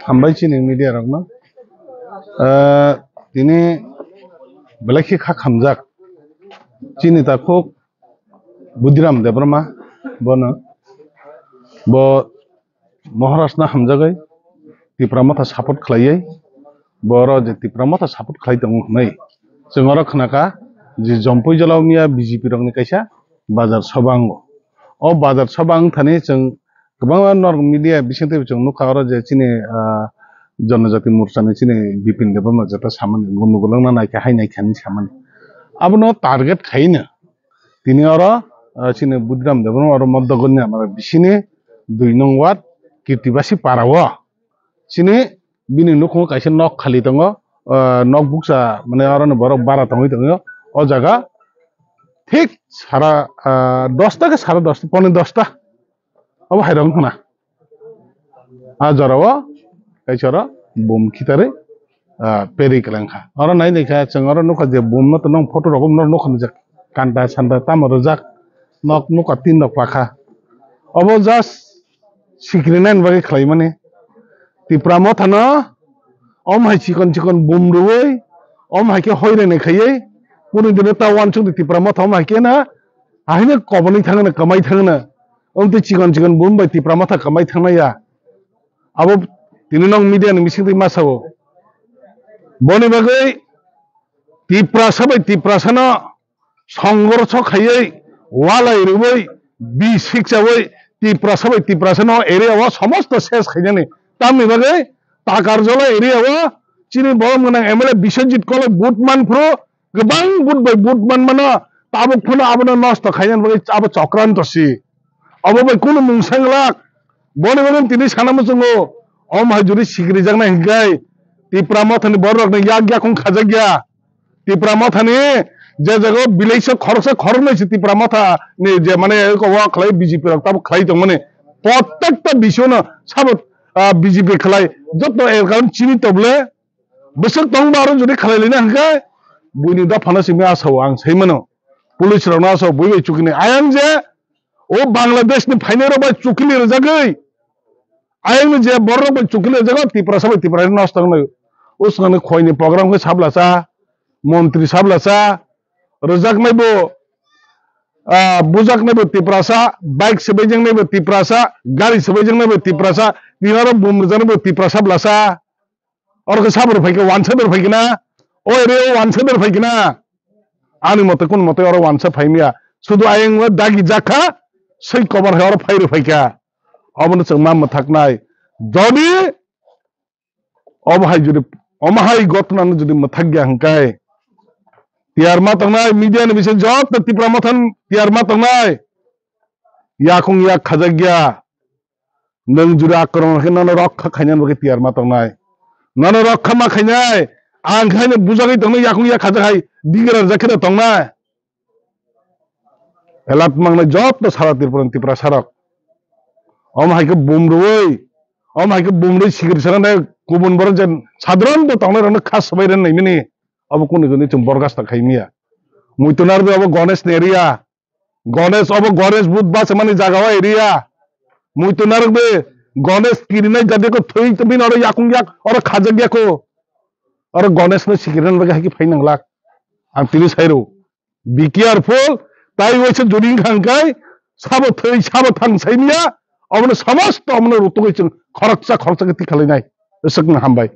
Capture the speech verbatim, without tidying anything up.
Hambai chini media rokno. Ah, tini belai khe kha khamjak. Chini takhuk Budiram Debbarma bono. Bo Maharashtra hamjagwi Tipra Motha support khlaiwi, bo oro je Tipra Motha support khlai tongo hwnwi chwng oro khnakha je Jompui jala wngya B J P rokni kaisa bazar soba wngo. O bazar soba wngthani chwng kwbangma norok media bisingtwi chwng nukha oro je chini, ah, Jonojati Morchani chini Bipin Debbarma jeta samani, gundugul wngna naikha hai naikha hinwi samani. Abono target khaino tini oro, ah, chini Budiram Debbarma oro Moddogonni amara bisini dui nong ward Kirtibasi para o chini bini nukhungo kaisa nok khali tongo, ah, nok bukcha mane oro ni borok bara tongwi tongo o jaga thik sara, ah, dosta ke sara dosta pone dosta obo hai rong khna. A jora o kaisa oro bum khitare, ah, peri kwlangkha. Oro nai naikha chwng oro nukha je bum no tongo photo rok no nukha je kanta santa tamo rwjak nok nukha tin rok pakha. Obo just sikrinani bagwi khlaimani. Tipra Motha no om hai chikon chikon bum rwui om hai khe hoirene khaiwi kunu dino ta wansuk di Tipra Motha om hai khe na ahino kobonwi thangna kwmai thangna. Omtwi chikon chikon bum bai Tipra Motha kwmai thangnaya. Abo tini nok media ni bisingtwi ma sao. Boni bagwi Tiprasa bai Tiprasano songorso khaiwi, walai rwui, bi sikchaui Tiprasa bai Tiprasano area o somosto ses khainani. Tamni bagwi Takarjola area o chini borom gwnang M L A Biswajit Koloi vote manphuru kwbang vote bai vote manmano, tabuk phano abono nosto khainani bagwi abo chokranto si. Obo bai kunu mungsa glak. Boni bagwi tini sana muchungo. Om hai jodi sikrijaknai hinkhe Tipra Mothani bororokni yak yakung khajakya. Tipra Mothani je jaga o bilaisa khoroksa khoroknwi se Tipra Mothani je mane eko wa khlai B J P rok tabuk khlai tongmani. Prottekta bisio no sabo, ah, B J P khlai joto account chini toble. Bwswk tongba aro jodi khlai lina hinkhe buini dophano simi asao ang saimano. Police rokno asao bui bai chukini. Ayang je o Bangladesh ni phainai rok bai chukili rwjagwi. Ayang ni je borok bai chukili rwjago Tiprasa bai Tiprasa nosto wngnai. O swkangni khoi ni program khe sablasa, montri sablasa, rwjaknai bo, ah, bujaknai bo Tiprasa, bike swbaijaknai bo Tiprasa, gari swbaijaknai bo Tiprasa, tini oro bum rwjaknai bo Tiprasa blasa. Oro khe sabo rw phaikha, wansa ber phaikha na? O ere o wansa ber phaikha na? Ani mote kun mote oro wansa phaimya. Sudu ayang o dagi jakha, sei kobar hai oro phai rw phaikha. Obono chwng ma mwthaknai. Jodi obo hai jodi, omo hai gotna no jodi mwthakya hwnkhe, tiyar ma tongnai, media ni bising joto Tipra Mothan tiyar ma tongnai. Yakung yak khajakya. Nwng jora akromon khe nono rokha khainani bagwi tiyar ma tongnai. Nono rokha ma khainai. Ang khe haino bujagwi tongnai, yakung yak khajak hai digra rwjak khe no tongnai. Elat mangnai joto sara Tripura ni Tiprasa rok. Omo hai khe bum rwui, omo hai khe bum rwui sikiri sana nai kubun borok je sadharon bo tongnai rokno kha swbai rwna naimani. Obo kunu kunu chwng borgasta khaimya. Muitu narwgwi obo Ganesh ni area. Ganesh, obo Ganesh but bachimani jaga o area. Muitu narwk de Ganesh kirinai jadi ko thwi twi bini oro yakung yak oro khajak ya ko. Oro Ganesh no sikirinani bagwi hai khe phai nanglak. Ang tini sai rw. Be careful. Tai waisa jodi wngkha hwnkhe sabo thwi sabo thang sai miya. Obono samasto omono rutugwi chwng khoroksa khoroksa khe tikha lainai. Swkang hambai.